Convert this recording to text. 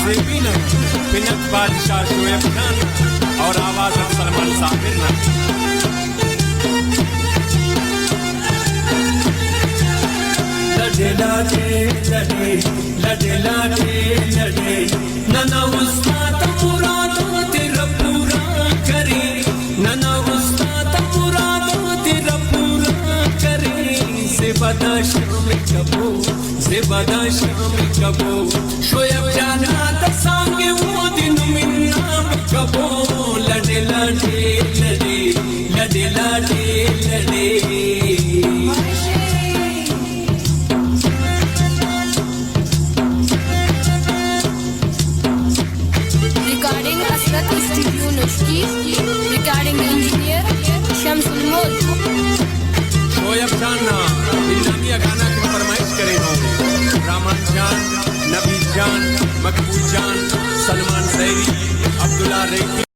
پنک بادشاہ شعیب خان اور آواز سلمان صابر نا۔ لڈے لڈے لڈے، لڈے لڈے لڈے، ننا استاد مراد تیرا پورا کرے، ننا استاد مراد تیرا پورا کرے۔ زیبا دا شام کبو، زیبا دا شام کبو، شعیب جانا دا سانگ وہ دن منا کبو۔ لڈے لڈے لڈے، لڈے لڈے لڈے۔ ریکارڈنگ حسرت اسٹوڈیو نشکی، ریکارڈنگ انجینئر شمس الملک۔ شعیب جان نا انامی گانا کی فرمائش کرے ہوں، رحمان جان، نبی جان، مقبول جان، سلمان زہری، عبداللہ ریکی۔